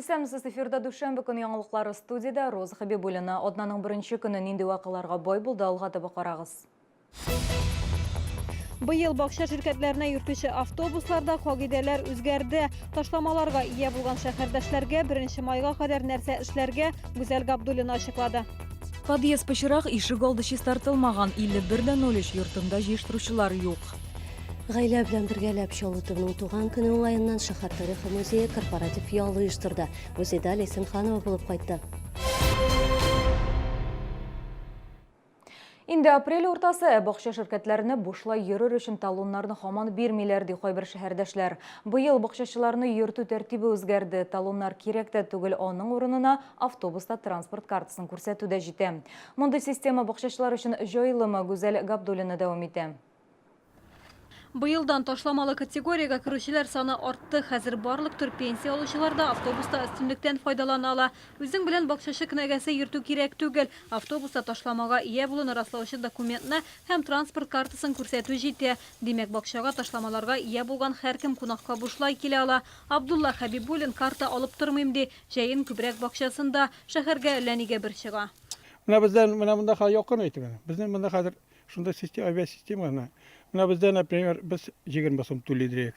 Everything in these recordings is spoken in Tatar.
Исәнмесез, эфирда дүшәмбе көн яңалыклары студиядә Роза Хәбибуллина. Атнаның беренче көне нинди вакыйларга бай булды, алга таба карагыз. Быел бакча ширкәтләренә йөртүче автобусларда кагыйдәләр үзгәрде. Ташламаларга ия булган шәһәрдәшләргә беренче майга кадәр нәрсә эшләргә, Гүзәл Габдуллина ачыклады. Подъезд пычрак, ишек алды чистартылмаган, 51 дә 03 йортында җыештыручылар юк. Гаилә белән бергәләп Чаллы төбенең туган көне уңаеннан шәһәр тарихы музее корпоратив ял оештырды. Музейда Ләйсән Ханова булып кайтты. Инде апрель уртасы, ә бакча ширкәтләренә бушлай йөрер өчен талоннарны һаман бирмиләр, ди кайбер шәһәрдәшләр. Быел бакчачыларны йөртү тәртибе үзгәрде. Талоннар кирәк тә түгел, аның урынына автобуста транспорт картасын күрсәтү дә җитә. Мондый система бакчачылар өчен җайлымы, Гүзәл Габдуллина дәвам итә. Быелдан ташламалы категориягә керүчеләр саны артты. Хәзер барлык төр пенсия алучылар да автобуста өстенлектән файдалана ала. Үзең белән бакчачы кенәгәсе йөртү кирәк түгел. Автобуста ташламага ия булуны раслаучы документны һәм транспорт картасын күрсәтү җитә. Димәк, бакчага ташламаларга ия булган һәркем кунакка бушлай килә ала. Абдулла Хәбибуллин карта алып тормыйм ди. Җәен күбрәк бакчасында. Шәһәргә әллә нигә бер чыга. Менә бездән менә монда хәзер якын әйтеп әнә. Безнең монда хәзер шунда система, авиасистема гына. Менә бездә, например, без 20 сум түлидерек.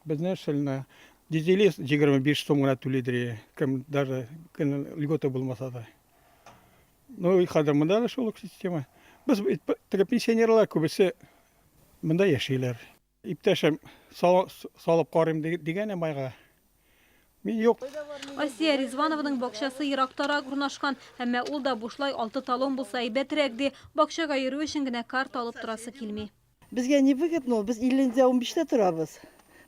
Безне шелна дизелист 25 сум гына түлидер, кем даже льгота булмаса да. Ну, и хәзер монда да шул ук система. Без теге пенсионерлар күбесе монда яшиләр. Иптәшем салып карыйм дигән майга. Мин юк. Асия Ризванованың бакчасы ерактарак урнашкан, әмма ул да бушлай алты талон булса әйбәтрәк ди. Бакчага йөрү өчен генә карта алып торасы килми. Безгә не выгодно ул, без 50 дә 15тә торабыз.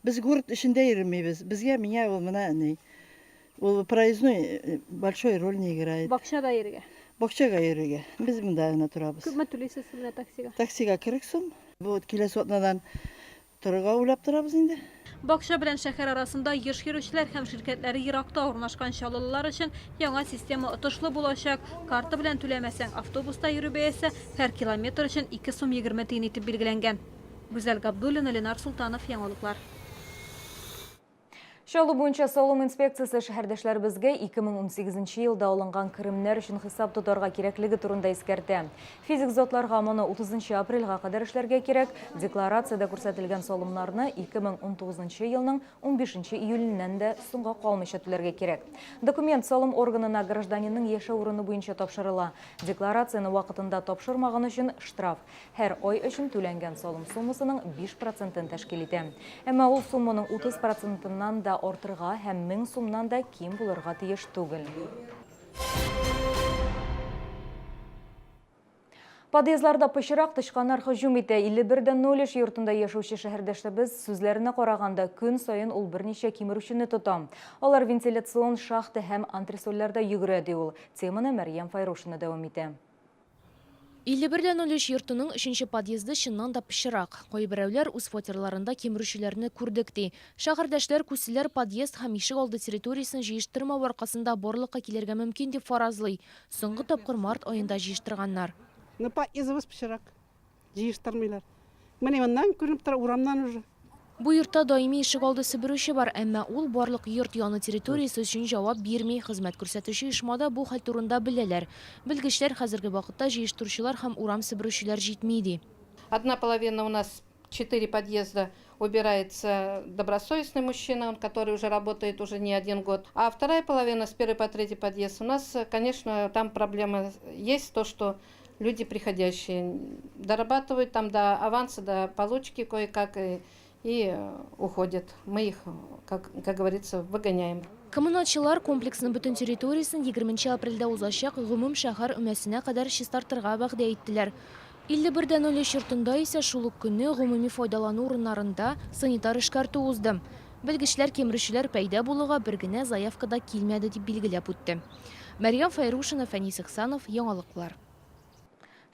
Без город эчендә йөрмибез. Безгә миңа ул менә ни. Ул проездной большой роль не играет. Бакчада йөрергә. Бакчага йөрергә. Без монда гына торабыз. Күпме түлисез менә таксига? Таксига 40 сум. Бу киләсе атнадан торырга уйлап торабыз инде. Бакча белән шәһәр арасында еш йөрүчеләр һәм ширкәтләре еракта урнашкан чаллылылар өчен яңа система отышлы булачак. Карта белән түләмәсәң, автобуста йөрү бәясе һәр километр өчен 2 сум 20 тиен итеп билгеләнгән. Гүзәл Габдуллина, Ленар Солтанов, Яңалыклар. Чаллы буенча салым инспекциясе шәһәрдәшләребезгә 2018 елда алынган керемнәр өчен хисап тотарга кирәклеге турында искәртә. Физик затларга моны 30 апрельгә кадәр эшләргә кирәк. Декларациядә күрсәтелгән салымнарны 2019 елның 15 июленнән дә соңга калмыйча түләргә кирәк. Документ салым органына гражданинның яшәү урыны буенча тапшырыла. Декларацияне вакытында тапшырмаган өчен штраф һәр ай өчен түләнгән салым суммасының 5 процентын тәшкил итә. Әмма ул сумманың 30 процентыннан да артырга һәм 1000 сумнан да ким булырга тиеш түгел. Подъездларда пычрак тычканнар һөҗүм итә. 51 дә 03 йортында яшәүче шәһәрдәшләребез сүзләренә караганда, көн саен ул берничә кимерүчене тота. Алар вентиляцион шахта һәм антресольләрдә йөгерә, ди ул. Теманы Мәрьям Файрушина дәвам итә. 51 дә 03 йортының өченче подъезды чыннан да пычрак. Кайберәүләр үз фатирларында кимерүчеләрне күрдек ди. Шәһәрдәшләр күселәр подъезд һәм ишек алды территориясен җыештырмау аркасында барлыкка килергә мөмкин дип фаразлый. Соңгы тапкыр март аенда җыештырганнар. Ну, подъездыбыз пычрак. Җыештырмыйлар. Менә моннан күренеп тора, урамнан уже. Бу йортта даими ишек алды себерүче бар, әмма ул барлык йорт яны территориясе өчен җавап бирми. Хезмәт күрсәтүче оешмада бу хәл турында беләләр. Белгечләр хәзерге вакытта җыештыручылар һәм урам себерүчеләр җитми ди. Одна половина у нас, четыре подъезда, убирается добросовестный мужчина, он, который уже работает уже не один год. А вторая половина, с первой по третий подъезд, у нас, конечно, там проблема есть, то, что люди приходящие дорабатывают там до аванса, до получки кое-как и уходят. Мы их, как говорится, выгоняем. Коммуналчылар комплексның бөтен территориясен 20 апрельдә узачак гомум шәһәр өмәсенә кадәр чистартырга вәгъдә иттеләр. 51 дә 03 йортында исә шул ук көнне гомуми файдалану урыннарында санитар эшкәртү узды. Белгечләр кимерүчеләр пәйда булуга бер генә заявка да килмәде дип билгеләп үтте. Мәрьям Фәйрушина, Фәнис Ихсанов, Яңалыклар.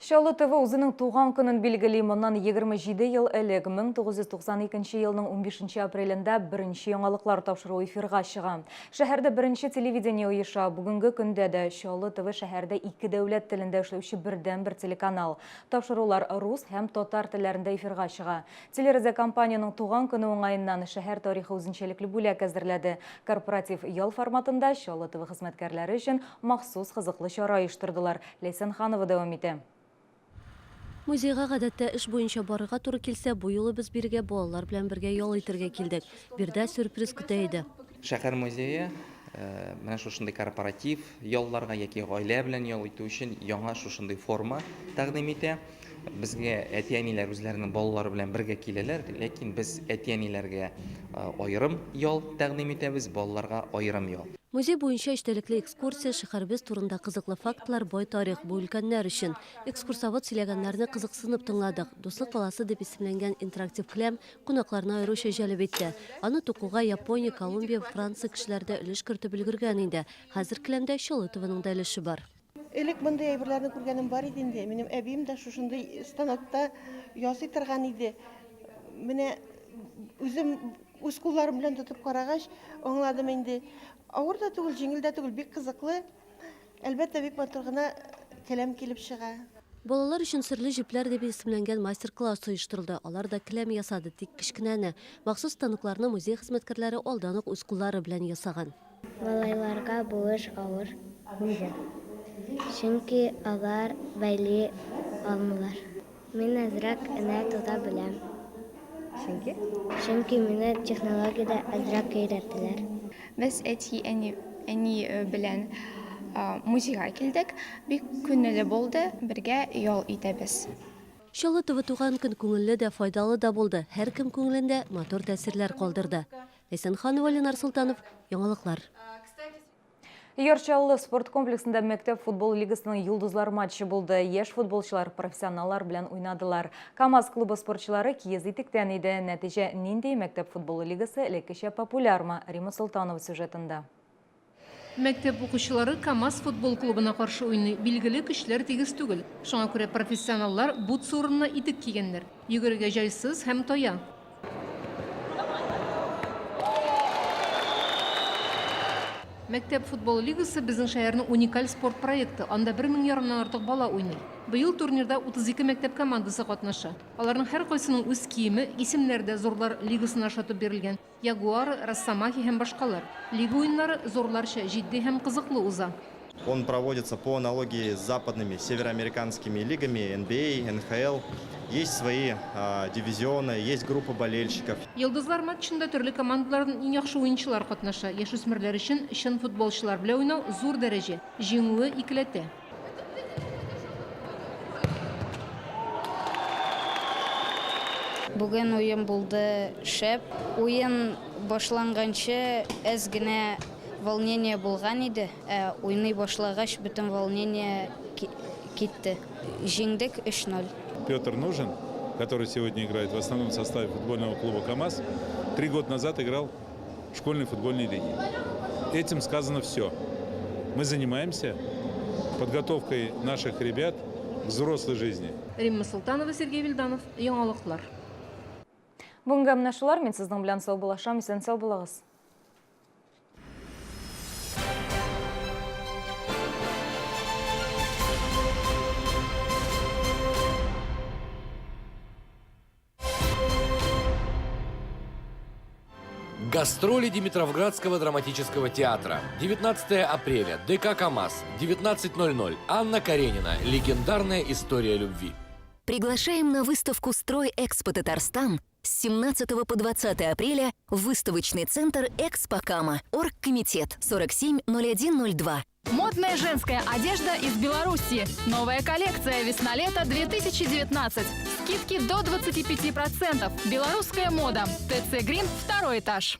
Чаллы ТВ үзенең туган көнен билгели. Моннан 27 ел элек, 1992 елның 15 апрелендә беренче яңалыклар тапшыруы эфирга чыга. Шәһәрдә беренче телевидение оеша. Бүгенге көндә дә Чаллы ТВ шәһәрдә ике дәүләт телендә эшләүче бердәнбер телеканал. Тапшырулар рус һәм татар телләрендә эфирга чыга. Телерадиокомпаниянең туган көне уңаеннан шәһәр тарихы үзенчәлекле бүләк әзерләде. Корпоратив ял форматында Чаллы ТВ хезмәткәрләре өчен махсус кызыклы чара оештырдылар. Ләйсән Ханова дәвам итә. Музейга гадәттә эш буенча барырга туры килсә, бу юлы без бирегә балалар белән бергә ял итәргә килдек. Биредә сюрприз көтә иде. Шәһәр музее менә шушындый корпоратив ялларга яки гаилә белән ял итү өчен яңа шушындый форма тәкъдим итә. Безгә әти-әниләр үзләренең балалары белән бергә киләләр, ләкин без әти-әниләргә аерым ял тәкъдим итәбез, балаларга аерым ял. Музей буенча эчтәлекле экскурсия, шәһәребез турында кызыклы фактлар, бай тарих, бу өлкәннәр өчен. Экскурсовод сөйләгәннәрне кызыксынып тыңладык. Дуслык баласы дип исемләнгән интерактив келәм кунакларны аеруча җәлеп итте. Аны тукуга Япония, Колумбия, Франция кешеләре дә өлеш кертеп өлгергән инде. Хәзер келәмдә Чаллы ТВның да өлеше бар. Элек мондый әйберләрне күргәнем бар иде инде. Минем әбием дә шушындый станокта ясый торган иде. Менә үзем үз кулларым белән тотып карагач, аңладым инде. Авыр да түгел, җиңел дә түгел, бик кызыклы. Әлбәттә, бик матур гына келәм килеп чыга. Балалар өчен Серле җепләр дип исемләнгән мастер-класс оештырылды. Алар да келәм ясады, тик кечкенәне. Махсус станокларны музей хезмәткәрләре алдан ук үз куллары белән ясаган. Малайларга бу эш авыр. Нигә? Чөнки алар бәйли алмыйлар. Мин әзрәк энә тота беләм. Чөнки? Чөнки мине технологиядә әзрәк өйрәттеләр. Без әти, әни, әни белән музейга килдек. Бик күнелле булды. Бергә ял итәбез. Чаллы ТВ туган көн күңелле дә, файдалы да булды. Һәркем күңелендә матур тәэсирләр калдырды. Ләйсән Ханова, Ленар Солтанов, Яңалыклар. Яр Чаллы спорт комплексында мәктәп футбол лигасының йолдызлар матчы булды. Яшь футболчылар профессионаллар белән уйнадылар. КАМАЗ клубы спортчылары киез итектән иде. Нәтиҗә нинди? Мәктәп футболы лигасы элеккечә популярмы? Рима Солтанова сюжетында. Мәктәп укучылары КАМАЗ футбол клубына каршы уйный. Билгеле, көчләр тигез түгел. Шуңа күрә профессионаллар бутсы урынына итек кигәннәр. Йөгерергә җайсыз һәм тая. Мәктәп футбол лигасы безнең шәһәрнең уникаль спорт проекты. Анда бер мең ярымнан артык бала уйный. Быел турнирда 32 мәктәп командасы катнаша. Аларның һәркайсының үз киеме, исемнәре дә зурлар лигасына ошатып бирелгән. Ягуары, Росомахи һәм башкалар. Лига уеннары зурларча җитди һәм кызыклы уза. Он проводится по аналогии с западными североамериканскими лигами NBA, НХЛ. Есть свои дивизионы, есть группа болельщиков. Йолдызлар матчында төрле командалардан иң яхшы уенчылар катнаша. Яшүсмерләр өчен чын футболчылар белән уйнау зур дәрәҗә. Җиңүе икеләтә. Бүген уен булды шәп. Уен башланганчы әз генә волнение булган иде, ә уйный башлагач бөтен волнение китте. Җиңдек 3-0. Петр Нужин, который сегодня играет в основном составе футбольного клуба КАМАЗ, 3 года назад играл в школьной футбольной лиге. Этим сказано все. Мы занимаемся подготовкой наших ребят к взрослой жизни. Римма Солтанова, Сергей Вильданов, Яңалыклар. Бүгенгә менә шулар. Мин сезнең белән саубуллашам. Исән-сау булыгыз. Гастроли Димитровградского драматического театра. 19 апреля. ДК КАМАЗ. 19:00. Анна Каренина. Легендарная история любви. Приглашаем на выставку «Стройэкспо Татарстан» с 17 по 20 апреля в выставочный центр «Экспо Кама». Оргкомитет 470102. Модная женская одежда из Беларуси. Новая коллекция «Весна-лето 2019». Скидки до 25%. Белорусская мода. ТЦ «Грин», второй этаж.